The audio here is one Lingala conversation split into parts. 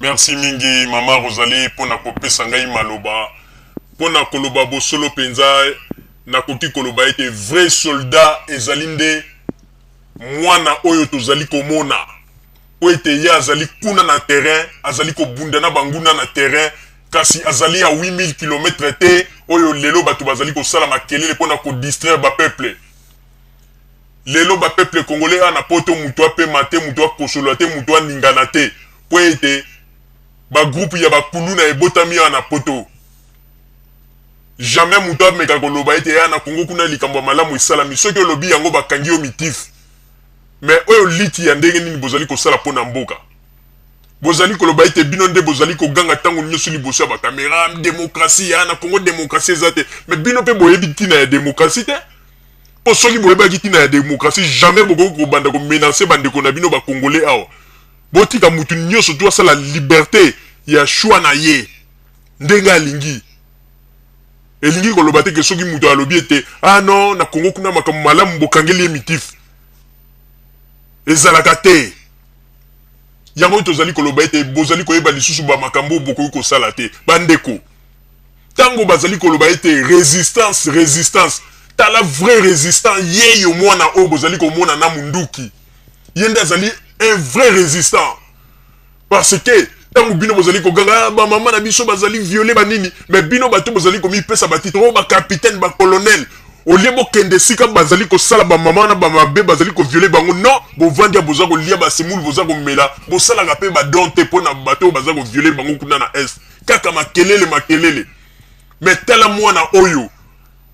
Merci mingi mama Rosalie pona kopesa ngai maloba pona koloba bosolo penza. Nakoki koloba ete vrai soldat ezali nde mwana oyo tozali komona mpo ete ye azali kuna na terrain, azali kobunda na banguna na terrain, kasi azali ya 8000 kilomètres te oyo lelo bato bazali kosala makelele mpo na ko distraire ba peuple. Lelo ba peuple congolais awa na poto mutu apema te, mutu akosolola te, mutu aningana te mpo ete ba groupe ya ba kuluna ebotami awa na poto. Jamais mutu ameka koloba ete ya na Congo kuna likambo ya malamu esalami. Soki olobi yango bakangi yo mitif. Mais oyo liti ya ndenge nini bozali kosala mpo na mboka? Bozali koloba ete bino nde bozali koganga ntango nyonso liboso ya ba camera, democratie ya na Congo democratie eza te. Mais bino mpe boyebi ntina ya democratie te. Mpo soki boyebaki ntina ya democratie, jamais bokoki kobanda ko menacer bandeko na bino ba Congolais awa. Botika mutu nyonso tu asala liberte ya choix na ye ndenge alingi. Elingi koloba te ke soki moto alobi ete ah non na Congo kuna makambo malamu bokangeli ye mitif. Ezalaka te. Yango tozali koloba ete bozali koyeba lisusu ba makambo oyo bokoki kosala te. Bandeko, tango bazali koloba ete resistance, resistance, tala vrai resistant yeyo mwana oyo bozali komona na munduki. Ye nde azali un vrai resistant. Parce que tango bino bozali koganga ah, ba mama na biso bazali viole ba nini, mais bino bato bozali komipesa ba titre oh ba capitaine ba colonel, au lieu bokende esika bazali kosala ba mama na ba mabe bazali ko viole bango, non bovandi ya boza kolia ba semoule boza komela, bosalaka pe ba don te pona bato oyo baza ko viole bango kuna na est, kaka makelele makelele. Mais tala mwana oyo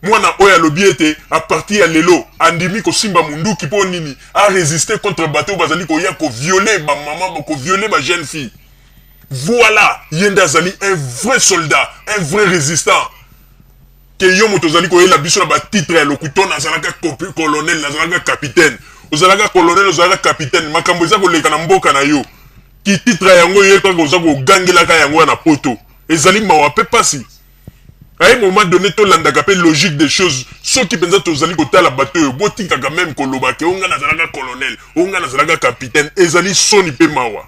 Mwana oyo alobi ete à partir ya lelo andimi kosimba munduki mpo nini? A resister contre bato oyo bazali koya ko violer ba maman, ko violer ba jeunes filles. Voilà, ye nde azali un vrai soldat, un vrai resistant. Ke yo moto ozali koyela biso na ba titres ya lokuta, nazalaka colonel, nazalaka capitaine. Ozalaka colonel, ozalaka capitaine, makambo eza koleka na mboka na yo. Ki titre yango ye kaka oza kogangelaka yango na poto. Ezali mawa pe pasi. À un moment donné, tolandaka pe logique des choses. Soki penza tozali kotala bato oyo, botikaka meme koloba ke o nga nazalaka colonel, o nga nazalaka capitaine. Ezali soni pe mawa.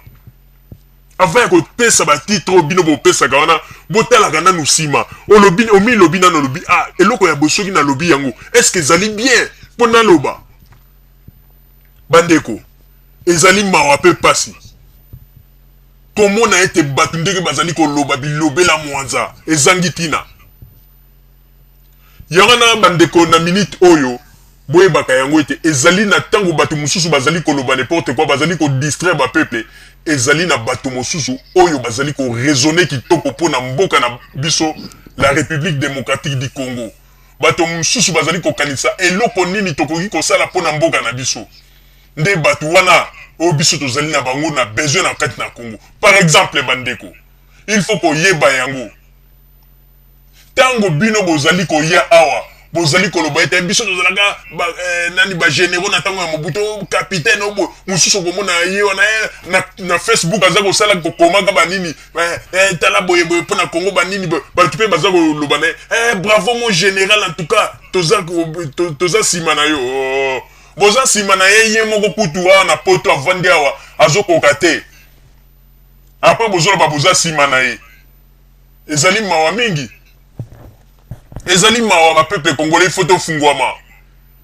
Avant ya kopesa ba titre oyo bino bopesaka wana, botalaka nanu sima. Olobi, omilobi nanu olobi, ah, eloko ya boye soki nalobi yango, est-ce que ezali bien po naloba? Bandeko, ezali mawa pe pasi. Komona ete bato ndenge bazali koloba bilobela mwanza ezangi ntina. Yango wana bandeko, na minute oyo boyebaka yango ete ezali na ntango bato mosusu bazali koloba n'importe quoi, bazali ko distraire ba peuple, ezali na bato mosusu oyo bazali ko raisonner kitoko mpo na mboka na biso la Republique democratique du Congo. Bato mosusu bazali kokanisa eloko nini tokoki kosala mpo na mboka na biso. Nde batu wana oyo biso tozali na bango na besoin na kati na Congo. Par exemple ba ndeko, il faut koyeba yango. Tango bino bozali koya awa, bozali koloba ete biso tozalaka ba, eh, nani ba generaux na tango ya Mobutu, oh, capitaine obo, mosusu okomona ye wana eh, na Facebook aza kosala kokomaka ba nini, eh, eh, tala boye boye mpo na Congo ba nini boye, bato mpe baza koloba na ye, eh, bravo mon général en tout cas, toza sima na yo. Oh. Boza sima na ye ye moko kutu awa na poto avandi awa azokoka te apres bozoloba boza sima na ye ezali mawa mingi ezali mawa ba peuple congolais il faut tofungwama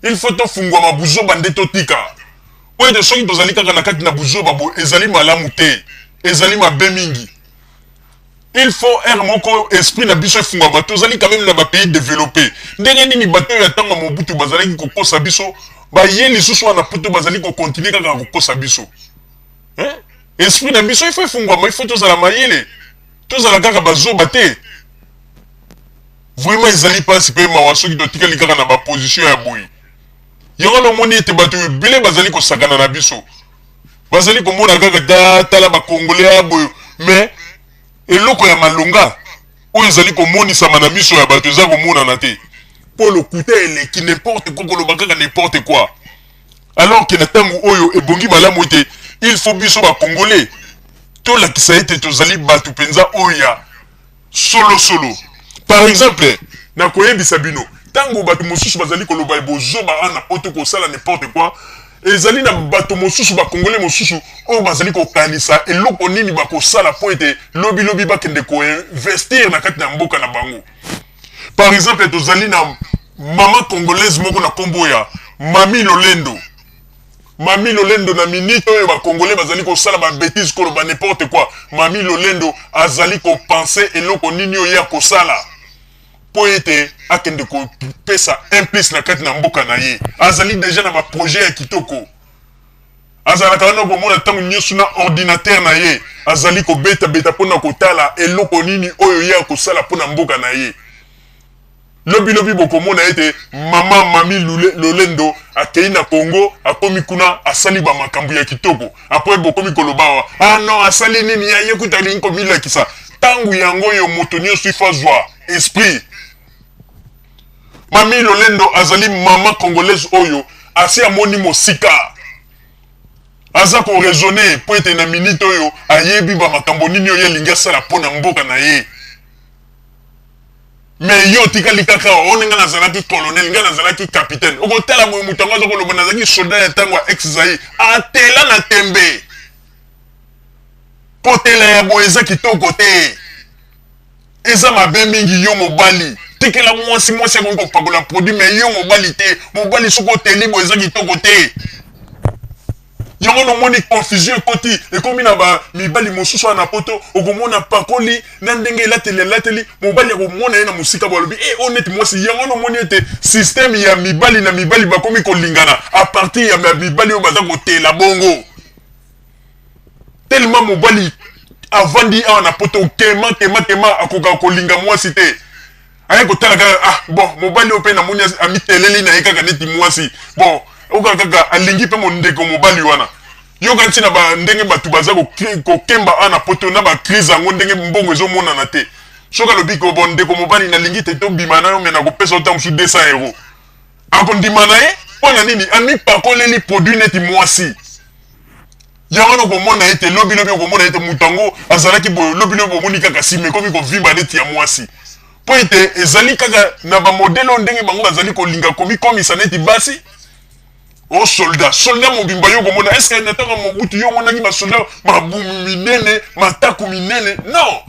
il faut tofungwama buzoba nde totika po ete soki tozali kaka na kati na buzoba boye ezali malamu te ezali mabe mingi. Il faut heure moko esprit na biso efungwama, tozali quand meme na ba pays developpe, ndenge nini bato oyo ya tango ya Mobutu bazalaki kokosa biso, baye lisusu awa na poto bazali ko continuer kaka kokosa biso hein? Esprit na biso il faut efungwama, il faut tozala mayele, tozala kaka bazoba te. Vraiment ezali pasi pe mawa soki totikali kaka na ba position ya boye. Yango wana omoni ete bato ebele bazali kosakana na biso. Bazali komona kaka ta tala ba congolais ya boye mais eloko ya malonga oyo ezali komonisama na miso ya bato eza komonana te mpo lokuta eleki n'importe quoi, koloba kaka n'importe quoi, alors que na ntango oyo ebongi malamu ete il faut biso ba congolais tolakisa ete tozali bato mpenza oyo ya solo solo. Par exemple, nakoyebisa bino, ntango bato mosusu bazali koloba bozoba wana poto kosala n'importe quoi, Ezali na bato mosusu, ba-Congolais mosusu oyo bazali kokanisa eloko nini bakosala mpo ete lobi-lobi bakende ko-investir na kati na mboka na bango. Par exemple, tozali na mama congolaise moko na kombo ya Mami Lolendo. Mami Lolendo, na minute oyo ba Congolais bazali kosala ba betises, koloba n'importe quoi, Mami Lolendo azali kopenser eloko nini oyo ye akosala mpo ete akende kopesa un plus na kati na mboka na ye. Azali deja na ba projet ya kitoko. Azalaka wana, komona ntango nyonso na ordinateur na ye, azali kobetabeta mpona kotala eloko nini oyo ye akosala mpona mboka na ye. Lobilobi bokomona ete mama Mami Lolendo akei na Congo, akomi kuna, asali bamakambo ya kitoko. Après bokomi koloba awa: "Ah non, asali nini? Ya ye kuta alingi komilakisa." Ntango yango oyo moto nyonso ifo azwa esprit. Mami Lolendo azali mama congolaise oyo asi amoni mosika, aza koraisonner mpo ete na minute oyo ayebi bamakambo nini oyo alingi asala mpo na mboka na ye. Mais yo otikali kaka one: "Ngai nazalaki colonel, ngai nazalaki capitaine." Okotala boye, moto yango aza koloba: "Nazalaki soldat ya ntango ya ex Zaïre." Atela na tembe. Kotela ya boye eza kitoko te, eza mabe mingi. Yo mobali, tikela mwasi. Mwasi akoki kopakola produit, mais yo mobali te. Mobali, soki oteli boye, eza kitoko te. Yango nomoni confusion ekoti, ekomi na bamibali mosusu wana na Poto. Okomona pakoli na ndenge elateli, elateli, mobali akomona ye na mosika, balobi e oyo neti mwasi. Yango nomoni ete système ya mibali na mibali bakomi kolingana à partir ya mibali oyo baza kotela bongo. Tellement mobali avandi awa na Poto, kema kema kema, akoka kolinga mwasi te. Aye kotala kaka: "Ah bon, mobali oyo mpe namoni amiteleli na ye kaka neti mwasi." Bon, oka kaka alingi mpe mondeko mobali wana. Yoka ntina ba ndenge bato baza kokemba awa na Poto na bacrise yango, ndenge mbongo ezomonana te. Soki alobi ko: "Bon, ndeko mobali, nalingi te tobima na yo, mais nakopesa yo ntango mosusu 200 euro," akondima na ye. Mpo na nini? Amipakoleli produit neti mwasi. Yango wana okomona ete lobilobi, okomona ete moto yango azalaki boye, lobilobi omoni kaka nsima ekomi kovimba neti ya mwasi, mpo ete ezali kaka na bamodèle oyo ndenge bango bazali kolinga komikomisa neti basi. O soldat, soldat mobimba, yo komona, est-ce na ntango Mobutu yo omonaki basoldat mabumu minene, mataku minene? Non,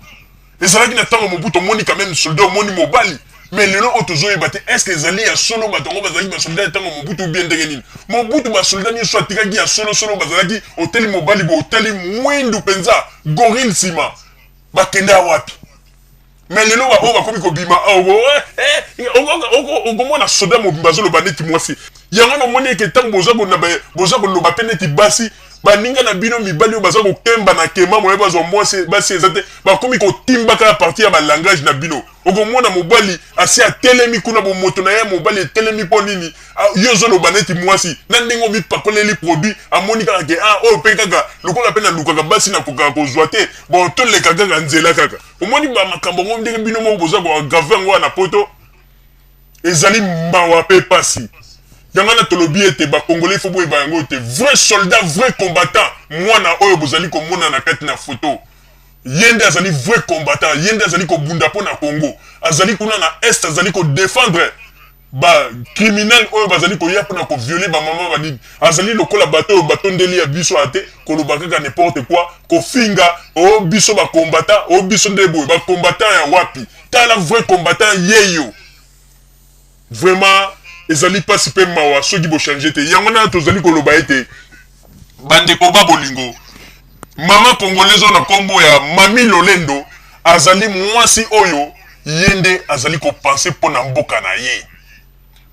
ezalaki na ntango Mobutu, omoni quand même soldat, omoni mobali. Mais lelo oyo tozoyeba te est-ce ezali ya solo bato yango bazalaki basoldat ya ntango Mobutu bien, ndenge nini. Mobutu, basoldat nyonso atikaki ya solosolo bazalaki, oteli mobali bo, oteli mwindu mpenza, gorille, nsima bakende wapi? Mais lelo oyo bakomi kobima, okomona soldat mobimba azoloba neti mwasi. Yango namoni eke ntango boza koloba mpe neti basi, baninga na bino mibali oyo baza kokemba na kema moye bazwa mwasi, basi eza te, bakomi kotimba kaka partir ya balangage na bino. Okomona mobali asi atelemi kuna, bomoto na ye mobali etelemi. Mpo nini? Yo ozoloba neti mwasi na ndenge omipakoleli produit. Amoni kaka ke: "Ah, oyo mpe kaka lokola mpe nalukaka basi, nakokaka kozwa te. Bon, toleka kaka nzela kaka." Omoni bamakambo yango ndenge bino moko boza koaggraver yango wana na Poto, ezali mawa mpe pasi. Yango wana tolobi ete Bakongolais, faut boyeba yango te: vrai soldat, vrai combattant, mwana oyo bozali komona na kati na foto, ye nde azali vrai combattant. Ye nde azali kobunda mpo na Congo. Azali kuna na Est, azali kodéfendre bacriminel oyo bazali koya mpona kovioler bamama banini. Azali lokola bato oyo batondeli ya biso ate koloba kaka n'importe quoi, kofinga o biso bacombattant, o biso nde boye. Bacombattant ya wapi? Tala vrai combattant yeyo. Vraiment ezali mpasi mpe mawa soki bochanger te. Yango wana tozali koloba ete bandeko ba bolingo, mama congolaise oyo na nkombo ya Mami Lolendo azali mwasi oyo ye nde azali kopenser mpo na mboka na ye.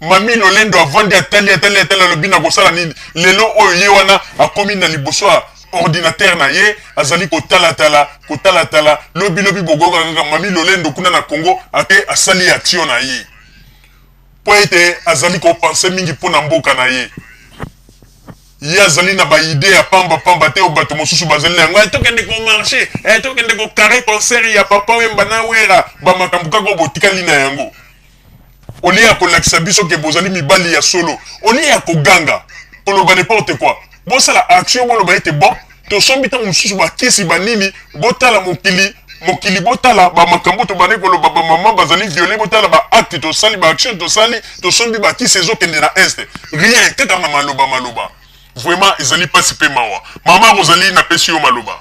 Mami Lolendo avandi, atali, atali, atali, alobi: "Na kosala nini lelo oyo?" Ye wana akomi na liboso ya ordinateur na ye, azali kotalatala, kotalatala. Lobilobi bokoyoka kaka Mami Lolendo kuna na Congo ake asali action na ye, mpo ete azali kopenser mingi mpo na mboka na ye. Ye azali na baidées ya pamba pamba te oyo bato mosusu bazali na yango: "Tokende komarcher, tokende kocarrer concert ya Papa Wemba na Wera." Bamakambo kaka oyo botikali na yango, au lieu ya kolakisa biso ke bozali mibali ya solo, au lieu ya koganga, koloba n'importe quoi, bosala action. Boloba ete: "Bon, tosombi ntango mosusu bakisi banini." Botala mokili, mokili, botala bamakambo tobandi koloba, bamama bazali violées. Botala baacte tosali, baaction tosali, tosombi bakisi, ezokende na Est. Rien, kaka na maloba maloba. Vraiment, ezali mpasi mpe mawa. Mama Rosalie, napesi yo maloba.